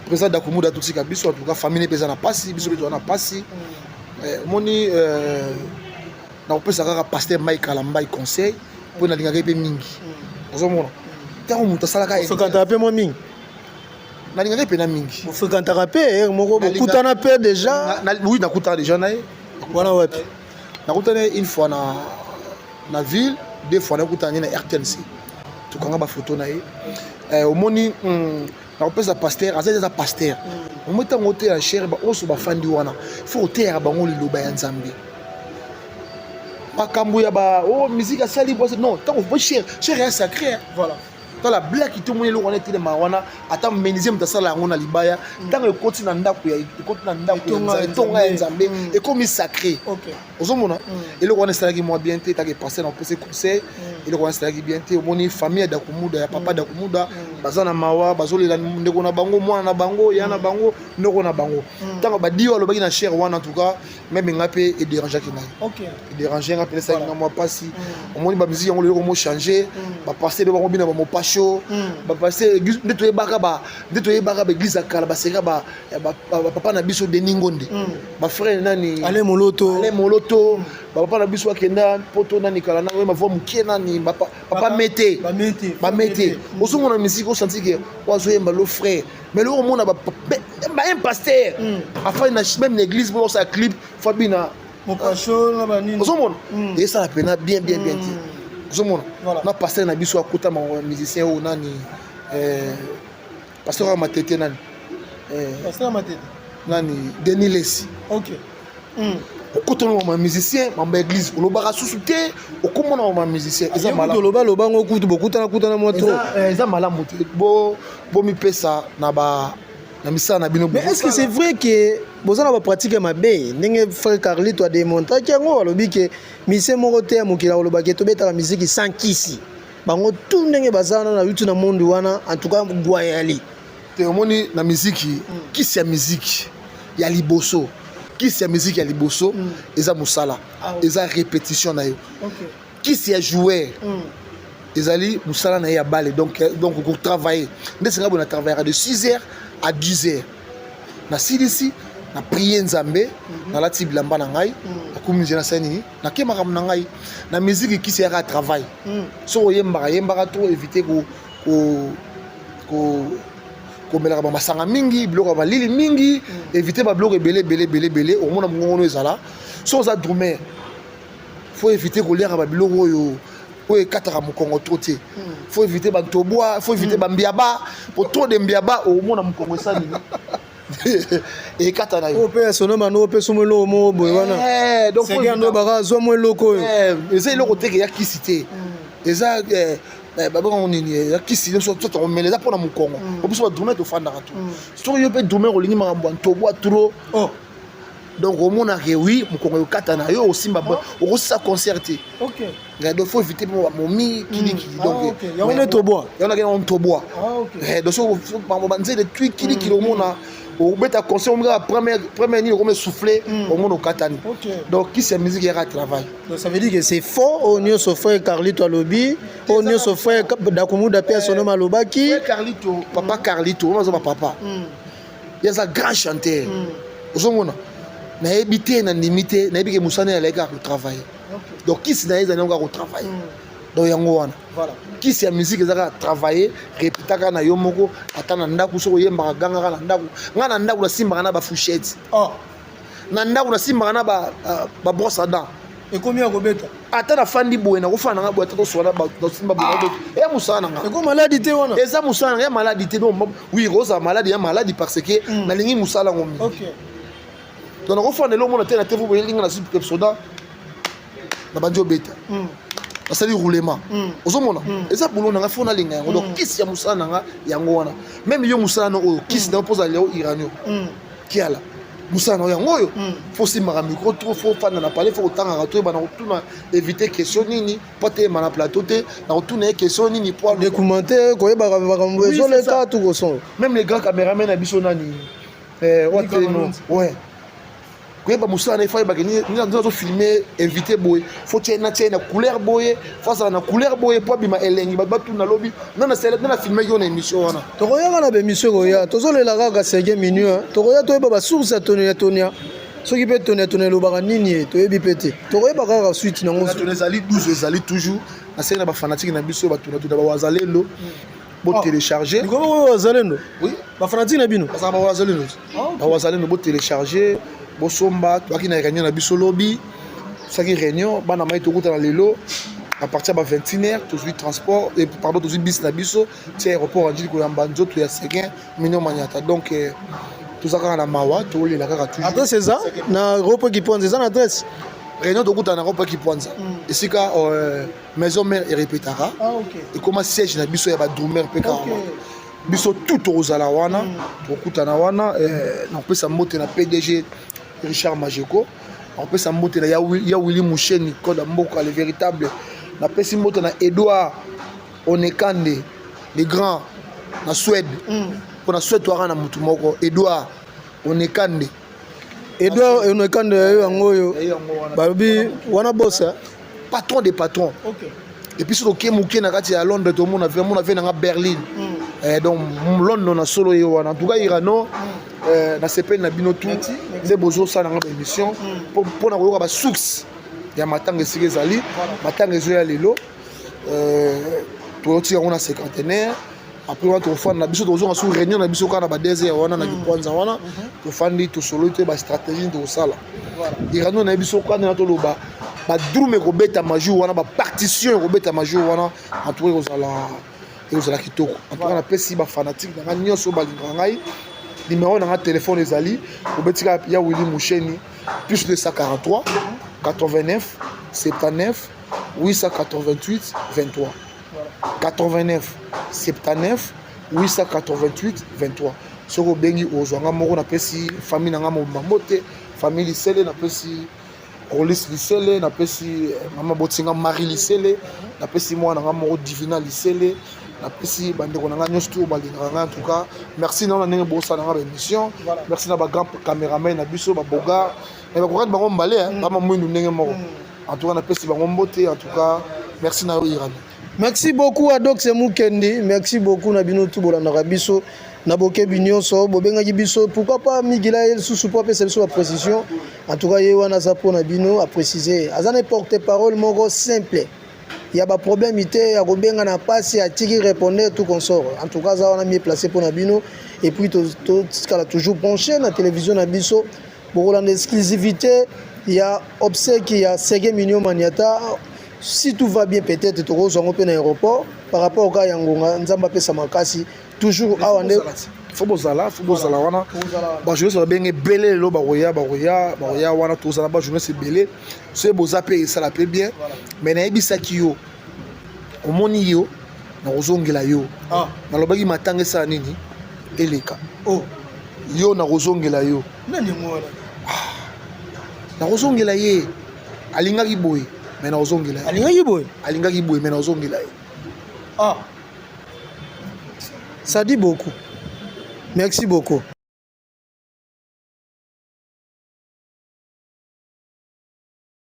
[SPEAKER 1] président Dakumuda totika biso. En tout cas, famille mpe eza na pasi, biso mpe toza na pasi. Omoni, nakopesa kaka pasteur Mike Kalambai conseil, mpo nalingaka ye mpe mingi. Ozomona, ntango moto asalaka
[SPEAKER 2] Fréquentaka mpe mwa mingi?
[SPEAKER 1] Nalingaka ye mpena mingi.
[SPEAKER 2] Bofréquentaka mpe ere moko, bokutana mpe déjà?
[SPEAKER 1] Oui, nakutana déjà na ye.
[SPEAKER 2] Wana wapi?
[SPEAKER 1] Nakutana ye une fois na ville, deux fois nakutana ye na RTNC, tokanga bafoto na ye. Omoni, nakopesa pasteur, aza eza pasteur. Omoni, ntango oteya chere, baoso bafandi wana, faut oteyaka bango liloba ya Nzambe. Makambo ya ba oh, musique asali non, ntango chere, chere ya sacré. Tala blaki, tomoni eloko wana etelema wana, ata menuisier moto asala yango na libaya, ntango ekoti na ndako ya, ekoti na ndako etonga ya Nzambe, ekomi sacré. Ozomona, eloko wana esalaki mwa bien te. Taki pasteur na opesi conseil, eloko wana esalaki bien te. Omoni, famille ya Dakumuda, ya papa Dakumuda, baza na mawa, bazolela ndeko na bango, mwana na bango, ya na bango, ndeko na bango. Ntango badio alobaki na chere wana, en tout cas même nga mpe edérangeaki ngai, edérange nga mpe, esalaki nga mwa mpasi. Omoni, bamusike yango lelo komo change, bapasteur mpe bango bina bamopasho, bapasteur nde toyebaka, nde toyebaka baeglise ya kala, baseka bapapa na biso Denis Ngonde, bafrère nani,
[SPEAKER 2] Ale Moloto.
[SPEAKER 1] Ale Moloto, bapapa na biso akenda poto nani kala na oyo bavoi mokie nani, papa Mete, Bamete. Ozomona misiki, osanti ke oyo azoyemba lo frère, mais loko omona ba un pasteur afai na même na église mpo osala clip, faut bina. Ozomona esala mpena bien bien bien te. Ozomona na pasteur na biso akota musicien oyo nani, pasteur ya Matete, nani, nani, Denis Lesi. Okotana ba musicien, mambo ya église olobaka susu te. Okomona ba musicien, eza malamu.
[SPEAKER 2] Oloba lobango kutu bokutana kutana mwa trop.
[SPEAKER 1] Eza malamu te. Bomipesa na ba na misala na bino.
[SPEAKER 2] Mais est ce que c'est vrai que boza na bapratique ya mabe, ndenge frère Carlito ademontaki yango? Alobi ke musicien moko te ya mokili akolobaki tobetaka miziki sans kisi. Bango tu ndenge baza wana na yuti na monde wana, en tout cas gwayali.
[SPEAKER 1] Te, omoni, na miziki, kisi ya miziki ya liboso, kisi ya miziki ya liboso eza mosala, eza répétition na yo. Kisi ya joueur ezali mosala na ye ya bale. Donc kotravailler nde senga boye. Na travaillaka de 6 heures à 10 heures, nasilisi, na prie Nzambe, nalati bilamba na ngai, nakomi nzela, nasali nini, nake makambo na ngai. Na miziki, kisi yaka travail. Soki oyembaka, yembaka trop, éviter komelaka bamasanga mingi, biloko ya malili mingi, éviter babiloko ebele ebele ebele ebele. Omona mongongono ezala. Soki oza drummer, faut éviter koliaka babiloko oyo ekataka mokongo trop te. Faut éviter bantobwa, faut éviter bambiaba, po trop de mbiaba, omona mokongo esali nini, ekata na yo.
[SPEAKER 2] Oyo mpe ya sonoma no opesa mo eloko moko boye wana.
[SPEAKER 1] Donc faut
[SPEAKER 2] seke ando baka azwa mo eloko oyo.
[SPEAKER 1] Eza eloko teke ya kisi te, eza babengango nini, ya kisi nyonso tokomela, eza mpona mokongo. Po biso badrummer tofandaka to, soki yo mpe drummer olingi makambo ya ntobwa trop, donc omonaka wi mokongo ekata na yo, osimba, okosisa concert te. Donc faut éviter mpo bamomi kilikili. Donc
[SPEAKER 2] yango nde tobwa.
[SPEAKER 1] Yango nakende ntobwa. Donc so bango banzele tui kilikili, omona obeta concert, omi kaka première nini, okoma essoufflé, omona okatani. Donc kisi ya musique yaka travail.
[SPEAKER 2] Donc ça veut dire que c'est faux oyo nyonso frère Carlito alobi, oyo nyonso frère Dakumuda mpe asonoma alobaki.
[SPEAKER 1] Frère Carlito, papa Carlito, oyo aza bapapa, ye aza grand chanteur. Ozomona, nayebi te, nandimi te, nayebi ke mosala alaki kaka kotravailler. Donc kisi na ye ezali yango kaka kotravailler. Donc yango wana kisi ya musique eza kaka travailler, répéta kaka na yo moko, ata na ndako. Soki oyembaka, gangaka na ndako. Ngai na ndako nasimbaka na bafourchette, na ndako nasimbaka na babrosse à dents.
[SPEAKER 2] Ekomi ya kobeta.
[SPEAKER 1] Ata nafandi boye, nakofanda nanga boye, ata toswana, nasimba boye, eya mosala na nga.
[SPEAKER 2] Eko maladi te wana.
[SPEAKER 1] Eza mosala na nga, ya maladi te. Donc oui, kozala maladi, ya maladi, parce que nalingi mosala yango mingi. Donc nakofanda elo omona te na te vo boyelinga na soda na bandi obeta, nasali roulement. Ozomona, eza boulot na nga, faut nalinga yango. Donc kisi ya mosala na nga yango wana. Même yo, mosala na oyo, kisi na yo mpo ozala leo iranio kiala, mosala na yo yango oyo, faut osimbaka micro trop, faut fanda na palais, faut kotangaka to yeba na kotuna, éviter question nini po ateyema na plateau te, na kotuna ye question nini po
[SPEAKER 2] Documentaire, koyebaka makambo ezoleka tu koson.
[SPEAKER 1] Même les grands caméraman na biso nani, ouais, koyeba mosala na ye, faut ayebaka nini azofilme. Invité boye, faut tia na tia na couleur boye, faut azala na couleur boye po abima elengi. Bato batuna lobi nana filmeki yo na émission wana.
[SPEAKER 2] Tokoyaka na baémission koya, tozolela kaka sege minuit, tokoya toyeba basource ya tonia tonia. Soki mpe tonia tonia elobaka nini, toyebi mpe te. Tokoyeba kaka suite nango.
[SPEAKER 1] Ezali 12, ezali toujours nasengi na bafanatike na biso, batunatuna bawazalendo, botélécharge.
[SPEAKER 2] Likolo wazalendo.
[SPEAKER 1] Oui.
[SPEAKER 2] Bafanatike na bino.
[SPEAKER 1] Bazala bawazalendo, bawazalendo, botélécharge, bosomba. Toyaki na réunion na biso lobi, tosaki réunion bana mai, tokutana lelo à partir ya ba 21 heures. Tozwi transport, pardon, tozwi bus na biso ti aéroport Ndjili koyamba nzoto ya Seguin Mignon Maniata. Donc toza kaka na mawa, tolela kaka toujours.
[SPEAKER 2] Adresse eza na aéroport Kimpwanza, eza na adresse.
[SPEAKER 1] Réunion, tokutana na aéroport Kimpwanza, esika maison mère erepetaka, ekoma siège na biso ya badrummer mpe kaka biso tout tokozala wana, tokutana wana. Nakopesa mbote na PDG Richard Majeko, nakopesa mbote na ya Willi Musheni, code ya mboka, le véritable. Napesi mbote na Edouard Onekande, le grand na Suède, mpo na Suède toyaka na motu moko, Edouard Onekande.
[SPEAKER 2] Edouard Onekande, yayo yango oyo balobi wana bosa.
[SPEAKER 1] Patron des patrons. Et puis soki oke moke na kati ya Londres, tomona mona ve nanga Berlin. Donc Londres na solo ye wana. En tout cas Irano, nasepeli na bino tout nde bozosala nanga baémission mpona koyoka basource ya matanga esika ezali. Matanga ezoya lelo, toyotika yango na cinquantenaire. Après wana tofanda na biso, tozonga sur réunion na biso kaka na ba 2 heures wana na kikwanza wana. Tofandi, tosololi te bastratégie tokosala. Irano na biso kaka na toloba badrum ekobetama jour wana, bapartition ekobetama jour wana. En tout cas ekozala kitoko. En tout cas napesi bafanatique na ngai nyonso balingaka ngai, numéro na ngai telefone ezali obetika ya Willi Musheni, +243 89 79 888 23, 89 79 888 23. Soki obengi, ozwa nga moko. Napesi famille na nga mobimba mbote, famille Lisele. Napesi Rolis Lisele, napesi mama botinga Marie Lisele, napesi mwana na nga moko Divina Lisele, napesi bandeko na nga nyonso to balingaka ngai. En tout cas merci nao na ndenge bosala nga baémission. Merci na bagrand caméraman na biso, babogar me bakokani bango mbale bama mwindu ndenge moko. En tout cas napesi bango mbote. En tout cas merci na yo, Irani.
[SPEAKER 2] Merci beaucoup, Adox Mukendi. Merci beaucoup na bino tu bolandaka biso na bokebi nyonso. Bobengaki biso, pourquoi pas Migila ye lisusu po apesa biso baprécision. En tout cas ye wana aza mpona bino aprécise. Aza na porte parole moko simple ya baproblème te ya kobenga na pasi, atiki répondre tout consort. En tout cas aza wana mieux placé mpona bino. Et puis totikala toujours branché na télévision na biso, bokolanda exclusivité ya obsèque ya Sege Minio Maniata. Si tout va bien, peut-être tokozwa yango mpe na aéroport par rapport kaka ya ngonga. Nzambe apesa makasi toujours awa nde.
[SPEAKER 1] Fo bozala wana. Bajournaliste babenge ebele lelo, bakoya wana. Tozala bajournaliste ebele. Soki boza mpe, esala mpe bien. Mais nayebisaki yo, omoni yo, nakozongela yo. Nalobaki matanga esala nini, eleka. Yo, nakozongela yo.
[SPEAKER 2] Nani yango wana?
[SPEAKER 1] Nakozongela ye. Alingaki boye, mais nakozongela ye.
[SPEAKER 2] Alingaki boye?
[SPEAKER 1] Alingaki boye, mais nakozongela ye.
[SPEAKER 2] Ah, ça dit beaucoup. Merci beaucoup.